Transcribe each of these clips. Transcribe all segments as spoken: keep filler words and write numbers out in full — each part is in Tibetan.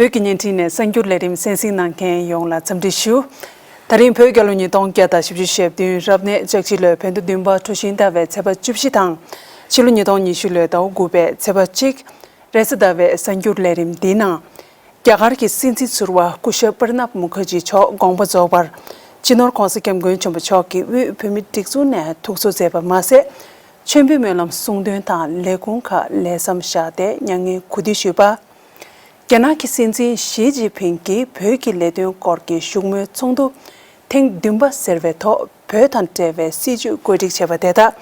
བོད་ཀྱི་བརྙན་འཕྲིན་ནས་གསར་འགྱུར་ལས་རིམ་གསན་གཟིགས་གནང་མཁན་ཡོངས་ལ་འཚམས་འདྲི་ཞུ། ད་རིང་བོད་རྒྱལ་ལོ་ཉིས་སྟོང་བརྒྱ་དང་བཞི་བཅུ་ཞེ་བདུན་རབ་གནས་ལྕགས་བྱི་ལོའི་བོད་ཟླ་བདུན་པ་གྲོ་བཞིན་ཟླ་བའི་ཚེས་པ་བཅུ་བཞི་དང་ཕྱི་ལོ་ཉིས་སྟོང་ཉི་ཤུ་ལོའི་ཟླ་བ་དགུ་པའི་ཚེས་པ་གཅིག་རེས་གཟའ་ཟླ་བའི་གསར་འགྱུར་ལས་རིམ་འདིའི་ནང་། རྒྱ་གར་གྱི་སྲིད་འཛིན་ཟུར་པ་སྐུ་ཞབས་པྲ་ནབ་མུ་ཁར་ཇི་མཆོག་དགོངས་པ་རྫོགས་པར་སྤྱི་ནོར་༸གོང་ས་༸སྐྱབས་མགོན་ཆེན་པོ་མཆོག་གིས་དབུས་བོད་མིའི་སྒྲིག་འཛུགས་ནས་ཐུགས་གསོ་མཛད་པ་མ་ཟད། མཆོད་འབུལ་སྨོན་ལམ་གསུང་འདོན་དང་ལས་ཁུངས་ཁག་ལས་མཚམས་བཞག་སྟེ་མྱ་ངན་གུས་འདུད་ཞུས་པ། རྒྱ་ནག་གི་སྲིད་འཛིན་ཞི་ཅིན་ཕིང་གིས་བོད་ཀྱི་ལས་དོན་སྐོར་གྱི་བཞུགས་མོལ་ཚོགས་འདུ་ཐེངས་བདུན་པ་ཟེར་བའི་ཐོག་བོད་དང་འབྲེལ་བའི་སྲིད་བྱུས་བཀོད་སྒྲིག་བྱས་པ་དེ་དག་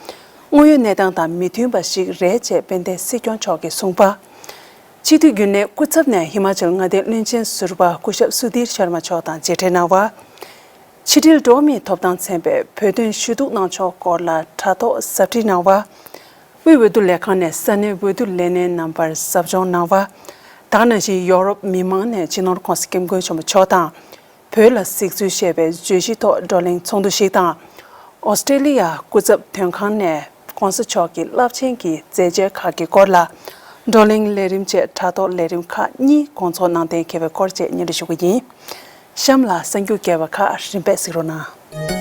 དངོས་ཡོད་གནས་སྟངས་དང་མི་མཐུན་པ་ཞིག་རེད་ཅེས་དཔལ་ལྡན་སྲིད་སྐྱོང་མཆོག་གིས་གསུངས་པ། སྤྱི་འཐུས་རྒྱུན་ལས་སྐུ་ཚབ་ནས་ཧི་མ་ཅལ་མངའ་སྡེའི་བློན་ཆེན་ཟུར་པ་སྐུ་ཞབས་སུ་དྷིར་ཤར་མ་མཆོག་དང་མཇལ་འཕྲད་གནང་བ། ཕྱི་དྲིལ་འགྲོ་བ་མིའི་ཐོབ་ཐང་ཚན་པས་བོད་དོན་ཞུ་གཏུག་གནང་ཕྱོགས་སྐོར་ལ་དྲ་ཐོག་ཟབ་ཁྲིད་གནང་བ། དབུས་འོས་བསྡུ་ལས་ཁང་ནས་ས་གནས་འོས་བསྡུ་ལས་སྣེ་རྣམ་པར་ཟབ་སྦྱོང་གནང་བ། དེ་ག་ནང་བཞིན་ཡོ་རོབ་མི་མང་ནས་སྤྱི་ནོར་༸གོང་ས་༸སྐྱབས་མགོན་ཆེན་པོ་མཆོག་དང་། བོད་ལ་གཟིགས་འཚོལ་ཞེས་པའི་བརྗོད་གཞི་ཐོག་བགྲོ་གླེང་ཚོགས་འདུ་ཞིག་དང་། ཨོ་སི་ཀྲེ་ལི་ཡ་སྐུ་ཚབ་དོན་ཁང་ནས་༸གོང་ས་མཆོག་གི་རླབས་ཆེན་གྱི་མཛད་རྗེས་ཁག་གི་སྐོར་ལ་བགྲོ་གླེང་ལས་རིམ་བཅས་དྲ་ཐོག་ལས་རིམ་ཁག་གཉིས་སྐོང་ཚོགས་གནང་གཏན་འཁེལ་བའི་སྐོར་བཅས་སྙན་སྒྲོན་ཞུ་གི་ཡིན། གཤམ་ལ་གསར་འགྱུར་རྒྱས་པ་ཁག་རིམ་པས་གཟིགས་རོགས་གནང་།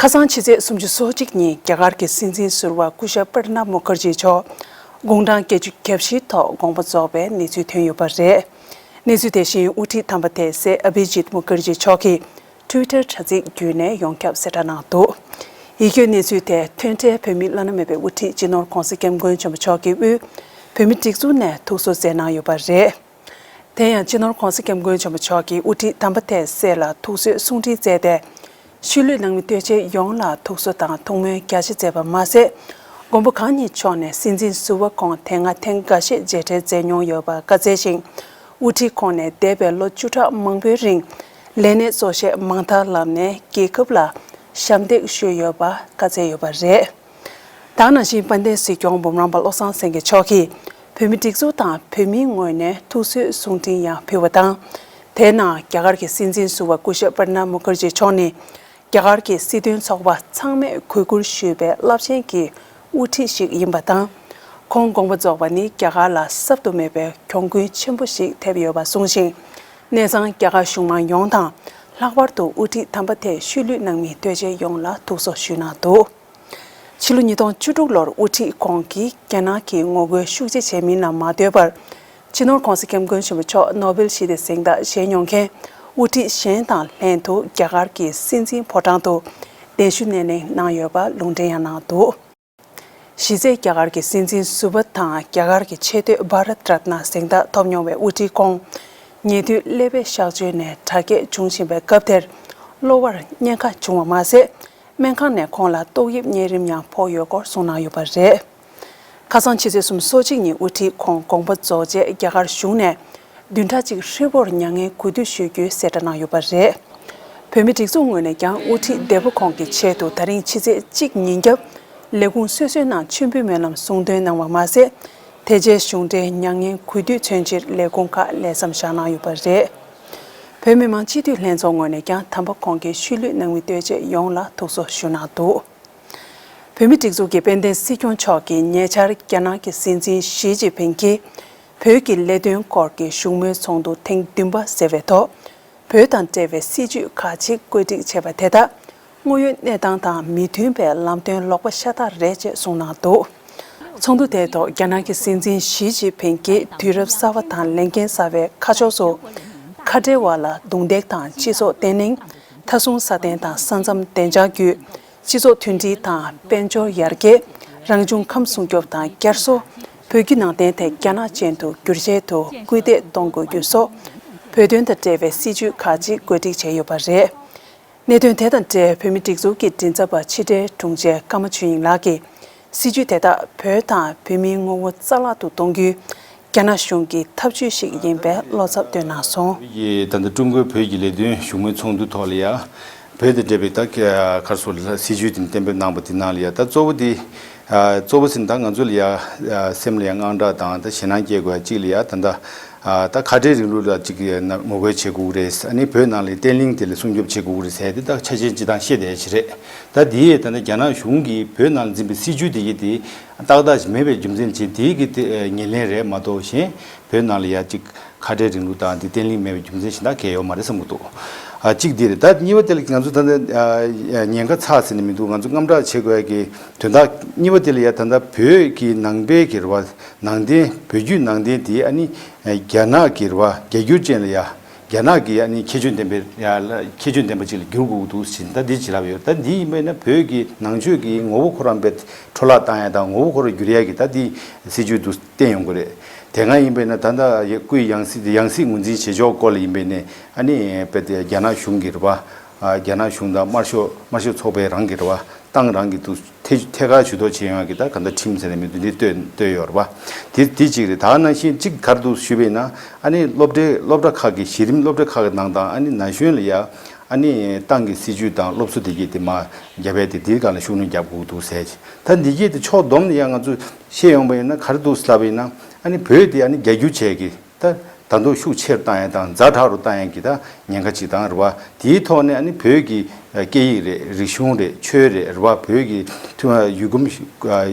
ཁ་སང་ཕྱི་ཚེས་སུམ་ཅུ་སོ་གཅིག་ཉིན་རྒྱ་གར་གྱི་སྲིད་འཛིན་ཟུར་པ་སྐུ་ཞབས་པྲ་ནབ་མུ་ཁར་ཇི་མཆོག་དགུང་གྲངས་བརྒྱད་ཅུ་གྱ་བཞི་ཐོག་དགོངས་པ་རྫོགས་པའི་གནས་ཚུལ་ཐོན་ཡོད་པ་རེད། གནས་ཚུལ་དེ་བཞིན་དབུ་ཁྲིད་དམ་པ་དེ་སྲས་ཨ་བི་ཇིད་མུ་ཁར་ཇི་མཆོག་གིས་ཊུའི་ཊར་དྲ་ཚིགས་བརྒྱུད་ནས་ཡོངས་ཁྱབ་གསལ་བསྒྲགས་གནང་འདུག་ཡིད་སྐྱོའི་གནས་ཚུལ་དེ་ཐོན་འཕྲལ་བོད་མིའི་བླ་ན་མེད་པའི་དབུ་ཁྲིད་སྤྱི་ནོར་༸གོང་ས་༸སྐྱབས་མགོན་ཆེན་པོ་མཆོག་གིས་དབུས་བོད་མིའི་སྒྲིག་འཛུགས་ནས་ཐུགས་གསོ་མཛད་གནང་ཡོད་པ་རེད། དེ་ཡང་སྤྱི་ནོར་༸གོང་ས་༸སྐྱབས་མགོན་ཆེན་པོ་མཆོག་གིས་དབུ་ཁྲིད་དམ་པ་དེ་སྲས་ལ་ཐུགས་གསོའི་གསུང་འཕྲིན་བསྩལ་ཏེ། ཤུལ་ལུས་ནང་མི་ལྟོ་ཆས་ཡོངས་ལ་ཐུགས་གསོ་དང་ཐུགས་སྨོན་རྒྱ་ཆེ་མཛད་པ་མ་ཟད། མགོན་པོ་གང་ཉིད་མཆོག་ནས་སྲིད་འཛིན་ཟུར་པ་ཁོང་དེ་སྔ་ཐེངས་འགའ་ཤས་མཇལ་འཕྲད་མཛད་མྱོང་ཡོད་པ་བཀའ་སྩལ་ཞིང་། དབུ་ཁྲིད་ཁོང་ནས་འདས་པའི་ལོ་བཅུ་ཕྲག་མང་པོའི་རིང་ལས་གནས་གཙོ་བཞེས་མང་མཐའ་ལམ་ནས་རྒྱལ་ཁབ་ལ་ཞབས་འདེགས་ཞུས་ཡོད་པ་བཀའ་སྩལ་ཡོད་པ་རེད། དེ་ག་ནང་བཞིན་དཔལ་ལྡན་སྲིད་སྐྱོང་འབུམ་རམས་པ་བློ་བཟང་སེང་གེ་མཆོག་གིས་བོད་མིའི་སྒྲིག་འཛུགས་དང་བོད་མིའི་ངོས་ནས་ཐུགས་གསོའི་གསུང་འཕྲིན་ཡང་ཕུལ་བ་དང་། དེའི་ནང་རྒྱ་གར་གྱི་སྲིད་འཛིན་ཟུར་པ་སྐུ་ཞབས་པྲ་ནབ་མུ་ཁར་ཇི་མཆོག་ནི་རྒྱ་གར་གྱི་སྲིད་དོན་ཚོགས་པ་ཚང་མས་གུས་བཀུར་ཞུ་བའི་རླབས་ཆེན་གྱི་དབུ་ཁྲིད་ཞིག་ཡིན་པ་དང་། ཁོང་དགོངས་པ་རྫོགས་པ་ནི་རྒྱ་གར་ལ་གསབ་ཏུ་མེད་པའི་གྱོང་གུན་ཆེན་པོ་ཞིག་ཐེབས་ཡོད་པ་གསུངས་ཤིང་། གནས་ཚང་རྒྱ་གར་གཞུང་མང་ཡོངས་དང་། ལྷག་པར་དུ་དབུ་ཁྲིད་དམ་པ་དེའི་ཤུལ་ལུས་ནང་མི་ལྟོ་ཆས་ཡོངས་ལ་ཐུགས་གསོ་ཞུས་གནང་འདུག་ཕྱི་ལོ་ཉིས་སྟོང་བཅུ་དྲུག་ལོར་དབུ་ཁྲིད་ཁོང་གིས་རྒྱ་ནག་གི་ངོ་རྒོལ་ཤུགས་ཆེ་བྱས་མིན་ལ་མ་ལྟོས་པར། སྤྱི་ནོར་༸གོང་ས་༸སྐྱབས་མགོན་ཆེན་པོ་མཆོག་ནོ་བེལ་ཞི་བདེའི་གཟེངས་རྟགས་བཞེས་མྱོང་མཁན་དབུ་ཁྲིད་གཞན་དང་ལྷན་དུ་རྒྱ་གར་གྱི་སྲིད་འཛིན་ཕོ་བྲང་དུ་གདན་ཞུ་སྣེ་ལེན་གནང་ཡོད་པ་ལུང་འདྲེན་ཡང་གནང་འདུག་གཞི་རྩའི་རྒྱ་གར་གྱི་སྲིད་འཛིན་ཟུར་པ་དང་རྒྱ་གར་གྱི་ཆེས་མཐོའི་བྷ་རཏ་རཏ་ན་གཟེངས་རྟགས་ཐོབ་མྱོང་བའི་དབུ་ཁྲིད་ཁོང་། ཉེ་དུས་ཀླད་པའི་གཤག་བཅོས་ནས་དྲག་སྐྱེད་བྱུང་བཞིན་པའི་སྐབས་དེར་གློ་བར་གཉན་ཁ་བྱུང་བ་མ་ཟད། སྨན་ཁང་ནས་ཁོང་ལ་ཏོག་དབྱིབས་གཉན་རིམས་ཡང་ཕོག་ཡོད་སྐོར་གསུངས་གནང་ཡོད་པ་རེད། ཁ་སང་ཕྱི་ཚེས་སོ་གཅིག་ཉིན་དབུ་ཁྲིད་ཁོང་དགོངས་པ་རྫོགས་རྗེས་རྒྱ་གར་གཞུང་ནས་བདུན་ཕྲག་གཅིག་ཧྲིལ་པོར་མྱ་ངན་གུས་འདུད་ཞུ་རྒྱུའི་གསལ་བསྒྲགས་གནང་ཡོད་པ་རེད། བོད་མིའི་སྒྲིག་འཛུགས་ངོས་ནས་ཀྱང་དབུ་ཁྲིད་འདས་པོ་ཁོང་གི་ཆེད་དུ་ད་རིང་ཕྱི་ཚེས་གཅིག་ཉིན་རྒྱབ་ལས་ཁུངས་སོ་སོའི་ནང་མཆོད་འབུལ་སྨོན་ལམ་གསུང་འདོན་གནང་བ་མ་ཟད། དེ་རྗེས་གཞུང་འབྲེལ་མྱ་ངན་གུས་འདུད་མཚོན་ཕྱིར་ལས་ཁུངས་ཁག་ལས་མཚམས་བཞག་གནང་ཡོད་པ་རེད། བོད་མི་མང་སྤྱི་འཐུས་ལྷན་ཚོགས་ངོས་ནས་ཀྱང་དམ་པ་ཁོང་གི་ཤུལ་ལུས་ནང་མི་ལྟོ་ཆས་ཡོངས་ལ་ཐུགས་གསོ་ཞུ་གནང་འདུག་བོད་མིའི་སྒྲིག་འཛུགས་ཀྱི་དཔལ་ལྡན་སྲིད་སྐྱོང་མཆོག་གིས་ཉེ་ཆར་རྒྱ་ནག་གི་སྲིད་འཛིན་ཞི་ཅིན་ཕིང་གིས་བོད་ཀྱི་ལས་དོན་སྐོར་གྱི་བཞུགས་མོལ་ཚོགས་འདུ་ཐེངས་བདུན་པ་ཟེར་བའི་ཐོག་བོད་དང་འབྲེལ་བའི་སྲིད་བྱུས་ཁག་ཅིག་བཀོད་སྒྲིག་བྱས་པ་དེ་དག་དངོས་ཡོད་གནས་སྟངས་དང་མི་མཐུན་པའི་ལམ་སྟོན་ལོག་པ་ཤ་སྟག་རེད་ཅེས་གསུངས་གནང་འདུག་ཚོགས་འདུ་དེའི་ཐོག་རྒྱ་ནག་གི་སྲིད་འཛིན་ཞི་ཅིན་ཕིང་གིས་དུས་རབས་གསར་པ་དང་ལས་འགན་གསར་པའི་ཁ་ཕྱོགས་སུ་ཁ་བྲལ་བ་ལ་རྡུང་རྡེག་དང་སྤྱི་ཚོགས་བརྟན་ལྷིང་། མཐའ་སྲུང་སྲ་བརྟན་དང་ས་མཚམས་བདེ་འཇགས་བརྒྱུད། སྤྱི་ཚོགས་མཐུན་སྒྲིལ་དང་དཔལ་འབྱོར་ཡར་རྒྱས། རང་བྱུང་ཁམས་སྲུང་སྐྱོབ་དང་བསྐྱར་གསོ། བོད་བརྒྱུད་ནང་བསྟན་དེ་རྒྱ་ནག་ཅན་དུ་བསྒྱུར་ཆེད་དུ་སྐུལ་འདེད་གཏོང་དགོས་རྒྱུ་སོགས་བོད་དོན་དང་འབྲེལ་བའི་སྲིད་བྱུས་ཁག་ཅིག་བཀོད་སྒྲིག་བྱས་ཡོད་པ་རེད། གནད་དོན་དེ་དང་འབྲེལ་བོད་མིའི་སྒྲིག་འཛུགས་ཀྱི་མགྲིན་ཚབ་པ་ཕྱི་དྲིལ་དྲུང་ཆེ་ཀརྨ་ཆོས་དབྱིངས་ལགས་ཀྱིས། སྲིད་བྱུས་དེ་དག་བོད་དང་བོད་མིའི་ངོ་བོ་རྩ་བརླག་ཏུ་གཏོང་རྒྱུའི་རྒྱ་ནག་གཞུང་གི་ཐབས་ཇུས་ཤིག་ཡིན་པའི་བློ་འཚབ་བཏོན་གནང་སོང་། ཡིས་ད་ལྟ་ཀྲུང་གོའི་བོད་ཀྱི་ལས་དོན་བཞུགས་མོལ་ཚོགས་འདུ་ཐོག་ལ་ཡ། བོད་དང་འབྲེལ་བའི་ད་ག་རེ་ཟེར་སྲིད་བྱུས་དེ་གཏན་འབེབས་གནང་པ་དེ་ནང་ལ་ཡ་ད་གཙོ་བོ་དེ་ ཨ་གཙོ་བོ་ཟིན་ད་ང་ཚོ་ལ་ཡ་ཨ་སེམས་ལ་ཡ་དངངས་སྐྲག་དང་ད་ཞེད་སྣང་སྐྱེ་དགོས་ཡ་གཅིག་ལ་ཡ་ད་ད་ཨ་ད་ཁ་བྲལ་རིང་ལུགས་ལ་གཅིག་ཡ་ན་ངོ་རྒོལ་བྱེད་དགོས་ཀྱི་རེད། ཨ་ནི་བོད་ནང་ལ་བརྟན་ལྷིང་དེ་ལ་སྲུང་སྐྱོབ་བྱེད་དགོས་ཀྱི་རེད་ཟེར་དེ་ད་ཆ་ཤས་སྤྱི་བཏང་བཤད་བསྡད་ཡ་ཅིག་རེད། ད་དེ་ད་ད་རྒྱ་ནག་གཞུང་གིས་བོད་ནང་ལ་འཛིན་པའི་སྲིད་བྱུས་དེ་གི་དེ་ཏག་ཏག་ཅིག་མེད་པའི་རྒྱུ་མཚན་བྱས་དེ་གི་དེ་ཨ་ངོས་ལེན་རེད་མ་གཏོགས་གཞན་བོད་ནང་ལ་ཡ་གཅིག་ཁ་བྲལ་རིང་ལུགས་དང་དེ་བརྟན་ལྷིང་མེད་པའི་རྒྱུ་མཚན་གཞན་དག་གང་ཡང་ཡོད་མ་རེད་བསམ་གྱི་འདུག་ཨ་གཅིག་དེ་རེད། ད་གཉིས་པ་དེ་ལ་ང་ཚོ་ད་ལྟ་ཨ་ཉེན་ཁ་ཚ་ཟེར་ནས་མི་འདུག་ང་ཚོ་དངངས་སྐྲག་བྱེད་དགོས་ཡ་གི་དོན་དག་གཉིས་པ་དེ་ལ་ཡ་ད་ལྟ་བོད་ཀྱི་ནང་པའི་གི་རེད་བ། ནང་བསྟན་བོད་བརྒྱུད་ནང་བསྟན་དེ་ཨ་ནི་རྒྱ་ནག་གི་རེད་བ་རྒྱ་སྒྱུར་ཅན་ལ་ཡ་རྒྱ་ནག་གི་ཨ་ནི་ཁྱད་ཆོས་ལྡན་པའི་ཡ་ལ་ཁྱད་ཆོས་ལྡན་པ་ཅིག་ལ་བསྒྱུར་དགོས་འདུག་ཟེར་ད་འདི་ཅིག་ལབ་ཡོད། ད་འདི་ཡིན་པས་ན་བོད་ཀྱི་ནང་ཆོས་ཀྱི་ངོ་བོ་ཁོ་རང་པའི་འཕྲོ་བརླག་བཏང་ཡ་དང་ངོ་བོ་ཁོ་རང་བསྒྱུར་ཡ་གི་ད་འདི་སྲིད་བྱུས་འདུག་བསྟན་ཡོང་གི་རེད། དེ་སྔ་ཡིན་པས་ན་ད་ལྟ་སྐུའི་ཡང་སྲིད་ཡང་སྲིད་ངོས་འཛིན་བྱེད་ཕྱོགས་སྐོར་ལ་ཡིན་པས་ནས་ཨ་ནི་དཔེ་དེ་རྒྱ་ནག་གཞུང་གི་རེད་པ། ཨ་རྒྱ་ནག་གཞུང་དང་དམར་ཤོག་དམར་ཤོག་ཚོགས་པའི་རང་གི་རེད་པ་ཏང་རང་གི་འདུག་ཐད་ཐད་ཀར་ཇུས་གཏོགས་བྱེད་ཡོང་གི་ད་ག་འདྲ་ཁྲིམས་ཟེར་ནས་མི་འདུག་འདི་བཏོད་བཏོད་ཡོད་རེད་པ། དེ་དེ་གཅིག་རེད། ད་ནང་བཞིན་གཅིག་ག་རེ་འདུག་ཞུས་པས་ན་ཨ་ནི་སློབ་གྲྭའི་སློབ་གྲྭ་ཁག་གི་གཞི་རིམ་སློབ་གྲྭ་ཁག་གི་ནང་དང་ཨ་ནི་ན་གཞོན་ལ་ཡ་ཨ་ནི་ཏང་གི་སྲིད་ཇུས་དང་སློབ་གསོ་དེ་གས་དེ་མ་བརྒྱབ་པས་དེ་དེའི་སྒང་ལ་ཤུགས་སྣོན་རྒྱབ་དགོས་འདུག་ཟེར། ད་འདི་གས་དེ་ཕྱོགས་བསྡོམས་ནས་ཡང་ང་ཚོས་བཤད་ཡོང་པ་ཡིན་ན་ག་རེ་འདུག་ལབ་པ་ཡིན་ན་ཨ་ནི་བོད་དེ་ཨ་ནི་རྒྱ་སྒྱུར་བྱས་ཀྱི་ད་ད་དུང་ཤུགས་ཆེ་རུ་བཏང་ཡ་དང་ཛ་དྲག་རུ་བཏང་ཡ་གི་ད་ཉེན་ཁ་ཅིག་དང་རེད་བ། དེའི་ཐོག་ནས་ཨ་ནི་བོད་ཀྱི་སྐད་ཡིག་རེད་རིག་གཞུང་རེད་ཆོས་རེད་རེད་བ། བོད་ཀྱི་ཐུན་ཡུལ་གོམས་ཤིང་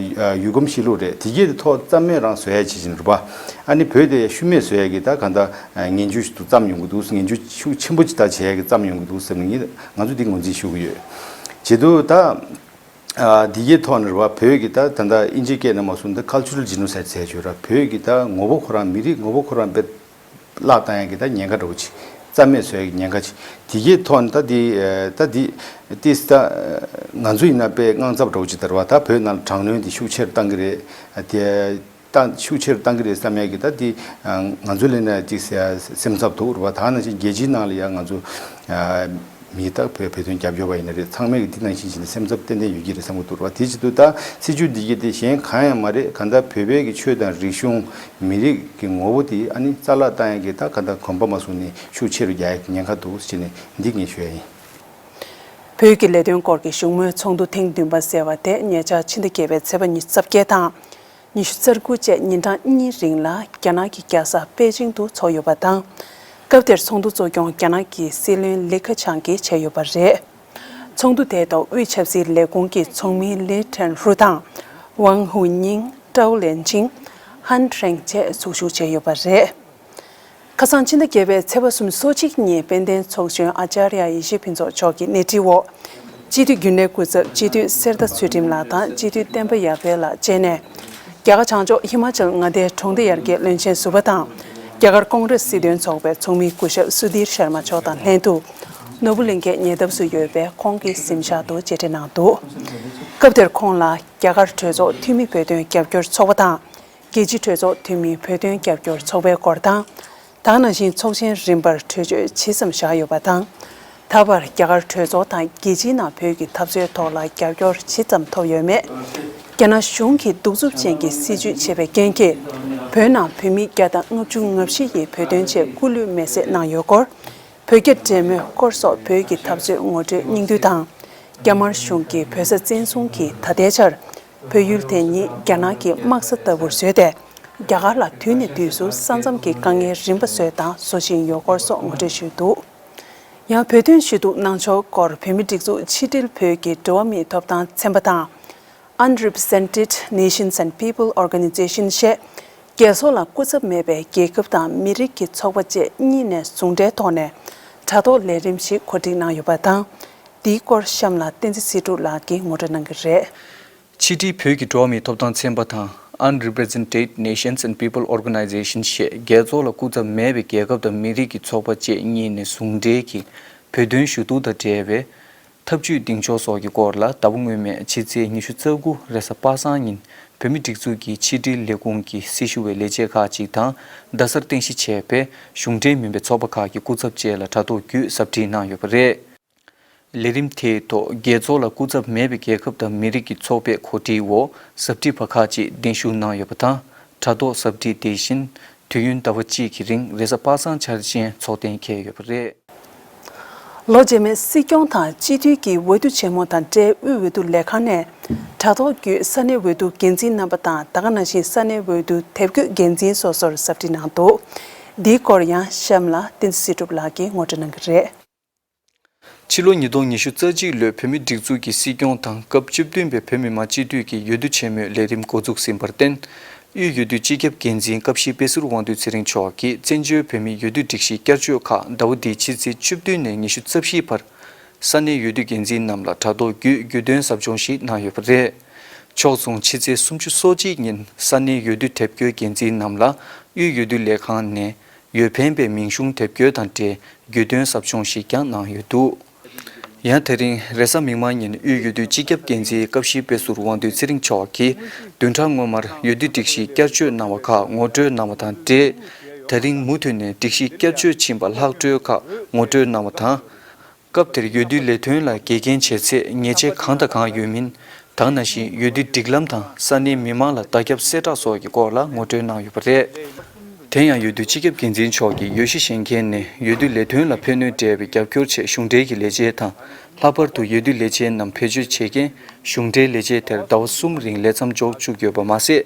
ཡུལ་གོམས་གཤིས་ལུགས་རེད་དེ་གས་དེ་ཐོག་རྩ་མེད་རང་བཟོ་ཡ་བྱེད་བཞིན་རེད་བ། ཨ་ནི་བོད་དེ་ཤུལ་མེད་བཟོ་ཡ་གི་ད་ག་ད་ངན་ཇུས་ཤིག་ཏུ་བརྩམས་ཡོང་གི་འདུག་ངན་ཇུས་ཤུགས་ཆེན་པོ་ཅིག་ད་བྱེད་ཡ་གི་བརྩམས་ཡོང་གི་འདུག་ཟེར་ནས་ང་ཚོ་འདི་ངོས་འཛིན་ཞུ་གི་ཡོད། བྱེད་དུས་ད། ཨ་འདི་གའི་ཐོག་ནས་རེད་བ། བོད་ཀྱི་ད་ད་ལྟ་ཨིན་ཇིའི་སྐད་ནས་མ་གསུངས་ད་cultural genocide ཟེར་ཞུ་ར། བོད་ཀྱི་ད་ངོ་བོ་ཁོ་རང་མི་རིགས་ངོ་བོ་ཁོ་རང་དཔེ་བརླག་བཏང་ཡ་གི་ད་ཉེན་ཁ་འདྲ་བོ་ཅིག་རྩ་མེད་བཟོ་ཡ་གི་ཉེན་ཁ་ཅིག་དེ་གའི་ཐོག་ནས་ད་འདི་ད་འདི་ཏིས་ད་ང་ཚོ་ཡིན་ན་དཔེ་དངངས་འཚབ་འདྲ་བོ་ཅིག་ད་རེད་བ། ད་བོད་ནང་ལ་དྲག་གནོན་དེ་ཤུགས་ཆེར་བཏང་གི་རེད་དེ། ད་ཤུགས་ཆེར་བཏང་གི་རེད་བསམ་ཡས་ཀྱི་ད་དེ་ང་ཚོ་ལས་ན་ཅིག་སེམས་འཚབ་འདུག་རེད་བ། ད་ནང་བཞིན་རྒྱལ་སྤྱིའི་ནང་ལ་ཡང་ང་ཚོ་མི་ད་བོད་བོད་དོན་རྒྱབ་སྐྱོར་བ་ཡིན་ན་རེད་ཚང་མས་ཀྱི་འདི་ནང་བཞིན་བྱས་ནས་སེམས་འཚབ་ཏན་ཏན་ཡོད་ཀྱི་རེད་བསམ་གྱི་འདུག་རེད་བ། དེ་བྱེད་དུས་ད་སྲིད་བྱུས་འདི་གི་དེ་གཞན་གང་ཡང་མ་རེད། གང་ལྟར་བོད་པའི་གི་ཆོས་དང་རིག་གཞུང་མི་རིགས་ཀྱི་ངོ་བོ་དེ་ཨ་ནི་རྩ་བརླག་བཏང་ཡས་ཀྱི་ད་གང་ལྟར་གོམ་པ་མ་བཟུང་ནས་ཤུགས་ཆེ་རུ་རྒྱག་ཡས་ཀྱི་ཉེན་ཁ་འདུག་ཟེར་ནས་འདི་ངས་ཞུ་ཡ་ཡིན། བོད་ཀྱི་ལས་དོན་སྐོར་གྱི་བཞུགས་མོལ་ཚོགས་འདུ་ཐེངས་བདུན་པ་ཟེར་བ་དེ་ཉེ་ཆར་ཕྱི་ཟླ་བརྒྱད་པའི་ཚེས་པ་ཉི་ཤུ་རྩ་བརྒྱད་དང་། ཉི་ཤུ་རྩ་དགུ་བཅས་ཉིན་གྲངས་གཉིས་རིང་ལ་རྒྱ་ནག་གི་རྒྱལ་ས་པེ་ཅིང་དུ་འཚོགས་ཡོད་པ་དང་། སྐབས་དེར་ཚོགས་འདུ་གཙོ་སྐྱོང་རྒྱ་ནག་གི་སྲིད་བློན་ལི་ཁེ་ཆང་གིས་བྱས་ཡོད་པ་རེད། ཚོགས་འདུ་དེའི་ཐོག་དབུས་ཆབ་སྲིད་ལས་ཁུངས་ཀྱི་ཚོགས་མི་ལི་ཁྲེན་ཧྲུའུ་དང་། ཝང་ཧུའུ་ཉིང་། ཀྲའོ་ལེན་ཅིང་། ཧན་ཁྲེང་བཅས་ཟུར་ཞུགས་བྱས་ཡོད་པ་རེད། ཁ་སང་ཕྱི་ཟླ་བརྒྱད་པའི་ཚེས་པ་སོ་གཅིག་ཉིན་དཔལ་ལྡན་ཚོགས་གཞོན་ཨ་ཅཱརྱ་ཡེ་ཤེས་ཕུན་ཚོགས་མཆོག་གི་སྣེ་ཁྲིད་འོག་སྤྱི་འཐུས་རྒྱུན་ལས་སྐུ་ཚབ་སྤྱི་འཐུས་གསེར་རྟ་ཚུལ་ཁྲིམས་ལགས་དང་སྤྱི་འཐུས་བསྟན་པ་ཡར་འཕེལ་ལགས་བཅས་ནས། རྒྱ་གར་བྱང་ཕྱོགས་ཧི་མ་ཅལ་མངའ་སྡེའི་གྲོང་སྡེ་ཡར་རྒྱས་བློན་ཆེན་ཟུར་པ་དང་། རྒྱ་གར་ཀོང་རེས་སྲིད་དོན་ཚོགས་པའི་ཚོགས་མི་སྐུ་ཞབས་སུ་དྷིར་ཤར་མ་མཆོག་དང་ལྷན་དུ། ནོར་བུ་གླིང་གའི་ཉེ་འདབས་སུ་ཡོད་པའི་ཁོང་གི་གཟིམ་ཤག་ཏུ་མཇལ་འཕྲད་གནང་འདུག་སྐབས་དེར་ཁོང་ལ་རྒྱ་གར་གྲོས་ཚོགས་འཐུས་མི་བོད་དོན་རྒྱབ་སྐྱོར་ཚོགས་པ་དང་། རྒྱལ་སྤྱིའི་གྲོས་ཚོགས་འཐུས་མི་བོད་དོན་རྒྱབ་སྐྱོར་ཚོགས་པའི་སྐོར་དང་། ད་ག་ནང་བཞིན་ཚོགས་ཆེན་རིམ་པར་གྲོས་ཆོད་ཇི་ཙམ་བཞག་ཡོད་པ་དང་། ད་བར་རྒྱ་གར་གྲོས་ཚོགས་དང་རྒྱལ་སྤྱིའི་ནང་བོད་ཀྱི་འཐབ་རྩོད་ཐོག་ལ་རྒྱབ་སྐྱོར་ཇི་ཙམ་ཐོབ་ཡོད་མེད། རྒྱ་ནག་གཞུང་གིས་གདུག་རྩུབ་ཅན་གྱི་སྲིད་བྱུས་བྱེད་པའི་རྐྱེན་གྱིས། བོད་ནང་བོད་མི་བརྒྱ་དང་ལྔ་བཅུ་ང་བཞི་ཡིས་བོད་དོན་ཆེད་སྐུ་ལུས་མེར་སྲེག་གནང་ཡོད་སྐོར། བོད་རྒྱ་འབྲེལ་མོལ་སྐོར་སོགས་བོད་ཀྱི་འཐབ་རྩོད་ངོ་སྤྲོད་སྙིང་བསྡུས་དང་། རྒྱ་དམར་གཞུང་གིས་བོད་ས་བཙན་བཟུང་གིས་ད་ལྟའི་ཆར། བོད་ཡུལ་དེ་ཉིད་རྒྱ་ནག་གི་དམག་ས་ལྟ་བུར་བཟོས་ཏེ། རྒྱ་གར་ལ་དུས་ནས་དུས་སུ་ས་མཚམས་ཀྱི་དཀའ་ངལ་རིམ་པ་བཟོས་དང་བཟོ་བཞིན་ཡོད་སྐོར་སོགས་ངོ་སྤྲོད་ཞུས་འདུག་ཡང་བོད་དོན་ཞུ་གཏུག་གནང་ཕྱོགས་སྐོར་བོད་མི་སྒྲིག་འཛུགས་ཕྱི་དྲིལ་བོད་ཀྱི་འགྲོ་བ་མིའི་ཐོབ་ཐང་ཚན་པ་དང་། Unrepresented Nations and People Organization ཞེས། རྒྱལ་ཚོགས་ལ་སྐུ་ཚབ་མེད་པའི་རྒྱལ་ཁབ་དང་མི་རིགས་ཀྱི་ཚོགས་པ་བཅས་གཉིས་ནས་ཟུང་འབྲེལ་ཐོག་ནས་དྲ་ཐོག་ལས་རིམ་ཞིག་གོ་སྒྲིག་གནང་ཡོད་པ་དང་། འདིའི་སྐོར་གཤམ་ལ་བསྟན་འཛིན་ཚེ་སྒྲུབ་ལགས་ཀྱིས་ངོ་སྤྲོད་གནང་གི་རེད། ཕྱི་དྲིལ་བོད་ཀྱི་འགྲོ་བ་མིའི་ཐོབ་ཐང་ཚན་པ་དང་། Unrepresented Nations and People Organization ཞེས་རྒྱལ་ཚོགས་ལ་སྐུ་ཚབ་མེད་པའི་རྒྱལ་ཁབ་དང་མི་རིགས་ཀྱི་ཚོགས་པ་བཅས་གཉིས་ནས་ཟུང་འབྲེལ་གྱིས་བོད་དོན་ཞུ་གཏུག་དང་འབྲེལ་བའི་ཐབས་ཇུས་གདེང་འཇོག་སོགས་ཀྱི་སྐོར་ལ་ཟླ་བ་སྔོན་མའི་ཕྱི་ཚེས་ཉི་ཤུ་རྩ་དགུ་རེས་གཟའ་པ་སངས་ཉིན་བོད་མི་སྒྲིག་འཛུགས་ཀྱི་ཕྱི་དྲིལ་ལས་ཁུངས་ཀྱི་སྲི་ཞུ་བའི་ལས་བྱེད་ཁག་ཅིག་དང་རྡ་སར་རྟེན་གཞི་བྱས་པའི་གཞུང་འབྲེལ་མིན་པའི་ཚོགས་པ་ཁག་གི་སྐུ་ཚབ་བཅས་ལ་དྲ་ཐོག་བརྒྱུད་ཟབ་ཁྲིད་གནང་ཡོད་པ་རེད། ལས་རིམ་དེའི་ཐོག་རྒྱལ་ཚོགས་ལ་སྐུ་ཚབ་མེད་པའི་རྒྱལ་ཁབ་དང་མི་རིགས་ཀྱི་ཚོགས་པས་གོ་སྒྲིག་འོག་ཟབ་ཁྲིད་པ་ཁག་ཅིག་གདན་ཞུ་གནང་ཡོད་པ་དང་། དྲ་ཐོག་ཟབ་ཁྲིད་དེ་བཞིན་དུས་ཡུན་ཟླ་བ་གཅིག་གི་རིང་རེས་གཟའ་པ་སངས་འཆར་ཅན་འཚོགས་གཏན་འཁེལ་ཡོད་པ་རེད། ལོ་རྗེས་མའི་སྲིད་སྐྱོང་དང་སྤྱི་འཐུས་ཀྱི་འོས་བསྡུ་ཆེན་མོ་དང་འབྲེལ། དབུས་འོས་བསྡུ་ལས་ཁང་ནས་དྲ་ཐོག་བརྒྱུད་ས་གནས་འོས་བསྡུ་འགན་འཛིན་རྣམ་པ་དང་། ད་ག་ནང་བཞིན་ས་གནས་འོས་བསྡུ་དེབ་སྐྱེལ་འགན་འཛིན་སོ་སོར་ཟབ་ཁྲིད་གནང་འདུག་འདིའི་སྐོར་ཡང་གཤམ་ལ་བསྟན་འཛིན་སྲིད་སྒྲུབ་ལགས་ཀྱིས་ངོ་སྤྲོད་གནང་གི་རེད། ཕྱི་ལོ་ཉིས་སྟོང་ཉི་ཤུ་རྩ་གཅིག་ལོའི་བོད་མིའི་སྒྲིག་འཛུགས་ཀྱི་སྲིད་སྐྱོང་དང་སྐབས་བཅུ་བདུན་པའི་བོད་མི་མང་སྤྱི་འཐུས་ཀྱི་འོས་བསྡུ་ཆེན་མོའི་ལས་རིམ་འགོ་འཛུགས་ཟིན་པར་བརྟེན། དབུས་འོས་བསྡུ་སྤྱི་ཁྱབ་འགན་འཛིན་སྐབས་བཞི་དཔེ་ཟུར་དབང་འདུས་ཚེ་རིང་མཆོག་གིས་བཙན་བྱོལ་བོད་མིའི་འོས་བསྡུ་སྒྲིག་གཞི་བསྐྱར་བཅོས་ཁག་ཟླ་བ་འདིའི་ཕྱི་ཚེས་བཅུ་བདུན་ནས་ཉི་ཤུ་རྩ་བཞི་བར་ས་གནས་འོས་བསྡུ་འགན་འཛིན་རྣམས་ལ་དྲ་ཐོག་བརྒྱུད་རྒྱུས་སྟོན་ཟབ་སྦྱོང་ཞིག་གནང་ཡོད་པ་རེད། ཕྱོགས་མཚུངས་ཕྱི་ཚེས་སུམ་ཅུ་སོ་གཅིག་ཉིན་ས་གནས་འོས་བསྡུ་དེབ་སྐྱེལ་འགན་འཛིན་རྣམས་ལ་དབུས་འོས་བསྡུ་ལས་ཁང་ནས་འོས་འཕེན་པའི་མིང་གཞུང་དེབ་སྐྱེལ་དང་འབྲེལ་རྒྱུས་སྟོན་ཟབ་སྦྱོང་ཞིག་ཀྱང་གནང་ཡོད་འདུག་ཡང་དེ་རིང་རེས་གཟའ་མིག་དམར་ཉིན་དབུས་འོས་བསྡུ་སྤྱི་ཁྱབ་འགན་འཛིན་སྐབས་བཞི་དཔེ་ཟུར་དབང་འདུས་ཚེ་རིང་མཆོག་གིས་བདུན་ཕྲག་སྔོན་མར་འོས་བསྡུ་སྒྲིག་གཞི་བསྐྱར་བཅོས་གནང་བ་ཁག་ངོ་སྤྲོད་གནང་བ་དང་འབྲེལ། དེ་རིང་མུ་མཐུད་ནས་སྒྲིག་གཞི་བསྐྱར་བཅོས་ཕྱིན་པ་ལྷག་འཕྲོས་ཁག་ངོ་སྤྲོད་གནང་བ་དང་། སྐབས་དེར་འོས་བསྡུའི་ལས་དོན་ལ་དགེ་རྒན་བྱེད་ཚད་ཉེས་ཆད་གང་དང་གང་ཡོད་མིན། ད་ག་ནང་བཞིན་འོས་བསྡུའི་སྒྲིག་ལམ་དང་ས་གནས་མི་མང་ལ་བརྡ་ཁྱབ་གསལ་བསྒྲགས་སོགས་ཀྱི་སྐོར་ལ་ངོ་སྤྲོད་གནང་ཡོད་པ་རེད། དེ་ཡང་འོས་བསྡུ་སྤྱི་ཁྱབ་འགན་འཛིན་མཆོག་གིས་འོས་གཞི་བཞེས་མཁན་ནས་འོས་བསྡུ་ལས་དོན་ལ་ཕན་གནོད་སྤྲད་པའི་རྒྱབ་སྐྱོར་ཆེད་གཞུང་འབྲེལ་གྱི་ལས་བྱེད་དང་། ལྷག་པར་དུ་འོས་བསྡུ་ལས་བྱེད་རྣམས་བེད་སྤྱོད་བྱེད་མཁན་གཞུང་འབྲེལ་ལས་བྱེད་དེར་ཟླ་བ་གསུམ་རིང་ལས་མཚམས་འཇོག་བཅུག་ཡོད་པ་མ་ཟད།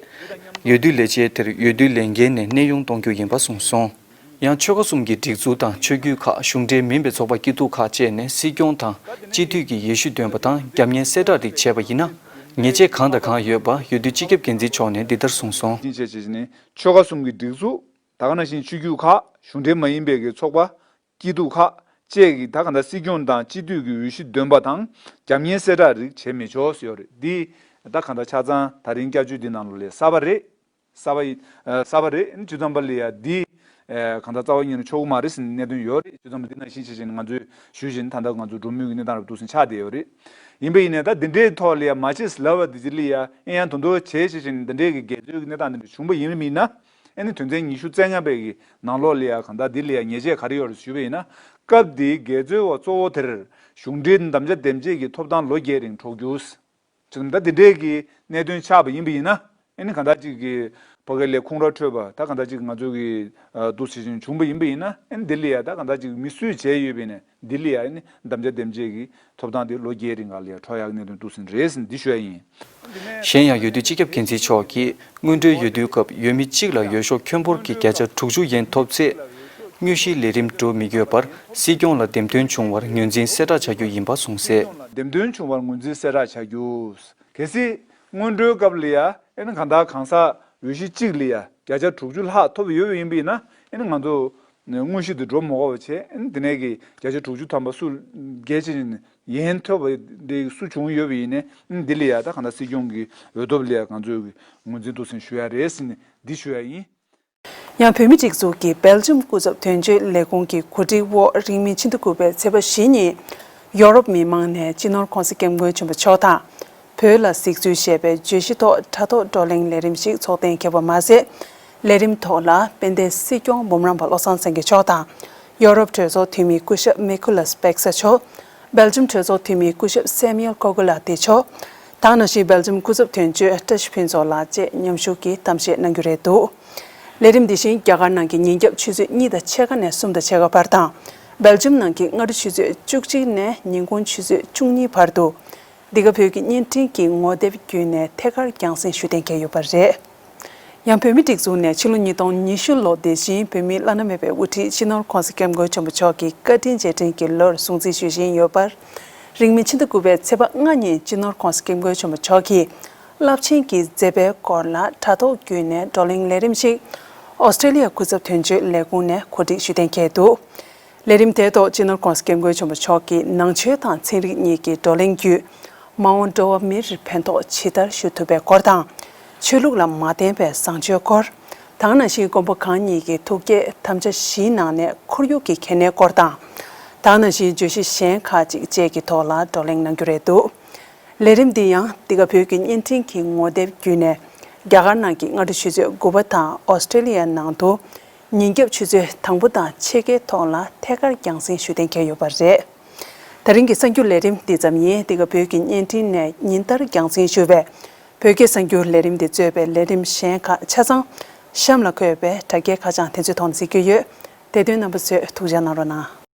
འོས་བསྡུ་ལས་བྱེད་དེར་འོས་བསྡུ་ལས་འགན་ནས་གནས་དབྱུང་གཏོང་རྒྱུ་ཡིན་པ་གསུངས་སོང་། ཡང་ཆོལ་ཁ་གསུམ་གྱི་སྒྲིག་འཛུགས་དང་ཆོས་བརྒྱུད་ཁག་གཞུང་འབྲེལ་མིན་པའི་ཚོགས་པ་སྐྱིད་སྡུག་ཁག་བཅས་ནས་སྲིད་སྐྱོང་དང་སྤྱི་འཐུས་ཀྱི་འོས་གཞི་འདོན་པ་དང་རྒྱབ་གཉེར་གསལ་བསྒྲགས་རིགས་བྱས་པ་ཡིན་ན། ཉེས་ཆད་གང་དང་གང་ཡོད་པ་འོས་བསྡུ་སྤྱི་ཁྱབ་འགན་འཛིན་མཆོག་ནས་འདི་ལྟར་གསུངས་སོང་། ཅིང་བྱས་བྱས་ནས་ཆོལ་ཁ་གསུམ་གྱི་སྒྲིག་འཛུགས། ད་ག་ནང་བཞིན་ཆོས་བརྒྱུད་ཁག་གཞུང་འབྲེལ་མ་ཡིན་པའི་གི་ཚོགས་པ། སྐྱིད་སྡུག་ཁག་བཅས་ཀྱིས་ད་ག་ད་སྲིད་སྐྱོང་དང་སྤྱི་འཐུས་ཀྱི་འོས་གཞི་འདོན་པ་དང་རྒྱབ་གཉེར་གསལ་བསྒྲགས་རིགས་བྱེད་མི་ཆོག་ཟེར་ཡོད་རེད། འདི་ད་ག་ད་ཆ་ཚང་ད་རིང་བསྐྱར་བཅོས་འདི་ནང་ལོགས་ལ་གསར་པ་རེད། གསར་པ་ཡིན། ཨ། གསར་པ་རེད། བཅུ་ཐམ་པ་ལ་ཡ་འདི། ཨ། གང་ལྟར་རྩ་བ་ཉིད་ནས་ཆོག་གི་མ་རེད་ཟེར་ནས་གནད་དོན་ཡོད་རེད། བཅུ་ཐམ་པ་འདི་ནང་བཞིན་བྱས་བྱས་ནས་ང་ཚོས་ཞུས་བྱས་ནས་ད་ལྟ་ང་ཚོ་འགྲོ་མུས་ཀྱི་གནས་སྟངས་རབ་ཏུ་ཟིན་ཆགས་བསྡད་ཡོད་རེད། ཡིན་པ་ཡིན་ནའི་ད་འདི་འདྲའི་ཐོག་ལ་ཡ་མ་བྱེད་ཟེར་ལབ་པ་འདི་ཅི་ལ་ཡ་ཨེ་ཡང་དོན་དུ་བྱས་བྱས་བྱས་ནས་འདི་འདྲའི་གི་འགལ་འཛོལ་གྱི་གནས་སྟངས་འདི་འདྲ་བྱུང་པ་ཡིན་པ་ཡིན་ན། ཨེ་ནི་དོན་ཚན་ཉི་ཤུ་རྩ་ལྔ་པའི་གི་ནང་ལོགས་ལ་ཡ་གང་ལྟར་འདི་ལ་ཡ་ཉེས་ཆད་ག་རེ་ཡོད་རེད་ཞུས་པ་ཡིན་ན། སྐབས་འདིའི་འགལ་འཛོལ་བ་གཙོ་བོ་དེར་གཞུང་འབྲེལ་དམ་བཅའ་འདེམས་བྱེད་ཀྱི་ཐོབ་ཐང་ལོ་བརྒྱད་རིང་འཕྲོག་རྒྱུ། ཅིག་ད་འདི་འདྲའི་གི་གནད་དོན་ཆགས་པ་ཡིན་པ་ཡིན་ན། ཨེ་ནི་གང་ལྟར་ཅིག་གི་ཕ་གི་ལས་ཁུངས་ར་འཕྲོད་པ་ད་གང་ལྟར་ཅིག་ང་ཚོ་གི་འདུག་ཟེར་བཞིན་བྱུང་པ་ཡིན་པ་ཡིན་ན། ཨེ་ནི་འདི་ལ་ཡ་ད་གང་ལྟར་ཅིག་མི་སུས་བྱས་ཡོད་པ་ཡིན་ན་འདི་ལ་ཡ་ཨེ་ནི་དམ་བཅའ་འདེམས་བྱེད་ཀྱི་ཐོབ་ཐང་དེ་ལོ་བརྒྱད་རིང་ག་ལ་ཡ་འཕྲོག་ཡག་གནད་དོན་འདུག་ཟིན་རེད་ཟེར་འདི་ཞུ་ཡ་ཡིན། གཞན་ཡང་འོས་བསྡུ་སྤྱི་ཁྱབ་འགན་འཛིན་མཆོག་གིས་སྔོན་འགྲོའི་འོས་བསྡུའི་སྐབས་འོས་མི་གཅིག་ལ་འོས་ཤོག་ཁྱོན་འབོར་གྱི་བརྒྱ་ཆ་དྲུག་ཅུ་ཡན་ཐོབ་ཚེ། དངོས་གཞིའི་ལས་རིམ་འགྲོ་མི་དགོས་པར་སྲིད་སྐྱོང་ལ་འདེམས་ཐོན་བྱུང་བར་ངོས་འཛིན་གསལ་བསྒྲགས་བྱ་རྒྱུ་ཡིན་པ་གསུངས་གསལ། འདེམས་ཐོན་བྱུང་བར་ངོས་འཛིན་གསལ་བསྒྲགས་བྱ་རྒྱུ། གལ་སྲིད་སྔོན་འགྲོའི་སྐབས་ལ་ཡ་ཨེ་ནི་གང་ལྟར་གང་ཟག་འོས་གཞི་གཅིག་ལ་ཡ་བརྒྱ་ཆ་དྲུག་ཅུ་ལྷག་ཐོབ་ཡོད་པ་ཡིན་པ་ཡིན་ན། ཨེ་ནི་ང་ཚོ་དངོས་གཞི་དེ་འགྲོ་མ་དགོས་པ་བྱས། ཨེ་ནི་དེ་ནས་ཀྱི་བརྒྱ་ཆ་དྲུག་ཅུ་ཐམ་པ་སུ་རྒྱལ་ཆེ་ཡན་ཐོབ་པ་དེ་སུ་བྱུང་ཡོད་པ་ཡིན་ནའི། ཨེ་ནི་འདི་ལ་ཡ་ད་གང་ལྟར་སྲིད་སྐྱོང་གི་འོས་ཐོབ་ལ་ཡ་ང་ཚོས་ཀྱི་ངོས་འཛིན་ཏོག་ཙམ་ཞུ་ཡ་རེད་ཟེར་ནས་འདི་ཞུ་ཡ་ཡིན། ཡང་བོད་མིའི་སྒྲིག་འཛུགས་ཀྱི་སྦེལ་ཇམ་སྐུ་ཚབ་དོན་གཅོད་ལས་ཁུངས་ཀྱི་གོ་སྒྲིག་འོག་རིང་མིན་ཕྱི་ཟླ་དགུ་པའི་ཚེས་པ་བཞི་ཉིན། ཡོ་རོབ་མི་མང་ནས་སྤྱི་ནོར་༧གོང་ས་༧སྐྱབས་མགོན་ཆེན་པོ་མཆོག་དང་། བོད་ལ་གཟིགས་ཚུལ་ཞེས་པའི་བརྗོད་གཞི་ཐོག་དྲ་ཐོག་བགྲོ་གླེང་ལས་རིམ་ཞིག་ཚོགས་གཏན་འཁེལ་བ་མ་ཟད། ལས་རིམ་ཐོག་ལ་དཔལ་ལྡན་སྲིད་སྐྱོང་འབུམ་རམས་པ་བློ་བཟང་སེང་གེ་མཆོག་དང་། ཡོ་རོབ་གྲོས་ཚོགས་འཐུས་མི་སྐུ་ཞབས་མེ་ཁུ་ལས་པེག་ས་མཆོག་སྦེལ་ཇམ་གྲོས་ཚོགས་འཐུས་མི་སྐུ་ཞབས་སེ་མིའུལ་ཀོ་གུ་ལ་ཏི་མཆོག་དང་། ནང་བཞིན་སྦེལ་ཇམ་སྐུ་ཚབ་དོན་གཅོད་བཀྲ་ཤིས་ཕུན་ཚོགས་ལགས་བཅས་མཉམ་ཞུགས་ཀྱིས་གཏམ་བཤད་གནང་རྒྱུ་རེད་འདུག་ལས་རིམ་འདི་བཞིན་རྒྱ་གར་ནང་གི་ཉིན་རྒྱབ་ཆུ་ཚོད་གཉིས་དང་ཕྱེད་ཀ་ནས་གསུམ་དང་ཕྱེད་ཀ་བར་དང་། སྦེལ་ཇམ་ནང་གི་སྔ་དྲོ་ཆུ་ཚོད་བཅུ་གཅིག་ནས་ཉིན་གུང་ཆུ་ཚོད་བཅུ་གཉིས་བར་དུ། འདི་ག་བོད་ཀྱི་བརྙན་འཕྲིན་གྱི་ངོ་དེབ་བརྒྱུད་ནས་ཐད་ཀར་རྒྱང་སྲིང་ཞུ་གཏན་འཁེལ་ཡོད་པ་རེད། ཡང་བོད་མིའི་སྒྲིག་འཛུགས་ནས་ཕྱི་ལོ་ཉིས་སྟོང་ཉི་ཤུ་ལོ་དེ་བཞིན་བོད་མིའི་བླ་ན་མེད་པའི་དབུ་ཁྲིད་སྤྱི་ནོར་༧གོང་ས་༧སྐྱབས་མགོན་ཆེན་པོ་མཆོག་གི་བཀའ་དྲིན་རྗེས་དྲན་གྱི་ལོར་སྲུང་བརྩི་ཞུ་བཞིན་ཡོད་པར། རིང་མིན་ཕྱི་ཟླ་དགུ་པའི་ཚེས་པ་ལྔ་ཉིན་སྤྱི་ནོར་༧གོང་ས་༧སྐྱབས་མགོན་ཆེན་པོ་མཆོག་གིས་རླབས་ཆེན་གྱི་མཛད་པའི་སྐོར་ལ་དྲ་ཐོག་བརྒྱུད་ནས་བགྲོ་གླེང་ལས་རིམ་ཞིག་ཨོ་སི་ཀྲེ་ལི་ཡ་སྐུ་ཚབ་དོན་གཅོད་ལས་ཁུངས་ནས་གོ་སྒྲིག་ཞུ་གཏན་འཁེལ་འདུག་ལས་རིམ་དེའི་ཐོག་སྤྱི་ནོར་༧གོང་ས་༧སྐྱབས་མགོན་ཆེན་པོ་མཆོག་གིས་ནང་ཆོས་དང་ཚན་རིག་གཉིས་ཀྱི་བགྲོ་གླེང་བརྒྱུད། མ་འོངས་འགྲོ་བ་མིར་ཕན་ཐོགས་ཇི་ལྟར་ཞུ་ཐུབ་པའི་སྐོར་དང་། ཆོས་ལུགས་ལ་མ་བརྟེན་པའི་བཟང་སྤྱོད་སྐོར། དེ་ནང་བཞིན་མགོན་པོ་གང་ཉིད་ཀྱི་ཐུགས་བསྐྱེད་དམ་བཅའ་བཞིའི་ནང་ནས་ཁོར་ཡུག་གི་གལ་གནད་སྐོར་དང་། དེ་ནང་བཞིན་བརྗོད་གཞི་གཞན་ཁག་ཅིག་བཅས་ཀྱི་ཐོག་ལ་བགྲོ་གླེང་གནང་རྒྱུ་རེད་འདུག་ལས་རིམ་འདི་ཡང་འདི་ག་བོད་ཀྱི་བརྙན་འཕྲིན་གྱི་ངོ་དེབ་བརྒྱུད་ནས་རྒྱ་གར་ནང་གི་སྔ་དྲོ་ཆུ་ཚོད་དགུ་པ་དང་ཨོ་སི་ཀྲེ་ལི་ཡ་ནང་དུ་ཉིན་རྒྱབ་ཆུ་ཚོད་དང་པོ་དང་ཕྱེད་ཀའི་ཐོག་ལ་ཐད་ཀར་རྒྱང་སྲིང་ཞུ་གཏན་འཁེལ་ཡོད་པ་རེད། ད་རིང་གི་གསར་འགྱུར་ལས་རིམ་འདི་ཙམ་ཡིན། འདི་ག་བོད་ཀྱི་བརྙན་འཕྲིན་ནས་ཉིན་ལྟར་རྒྱང་སྲིང་ཞུ་བའི་བོད་སྐད་གསར་འགྱུར་ལས་རིམ་འདི་གཙོས་པའི་ལས་རིམ་གཞན་ཁག་ཆ་ཚང་གཤམ་ལ་འཁོད་པའི་དྲ་རྒྱའི་ཁ་བྱང་དེ་ཚོའི་ཐོག་ནས་གཟིགས་རྒྱུ་ཡོད། དེ་དོན་རྣམ་པ་ཚོས་ཐུགས་འཇགས་གནང་རོགས་གནང་།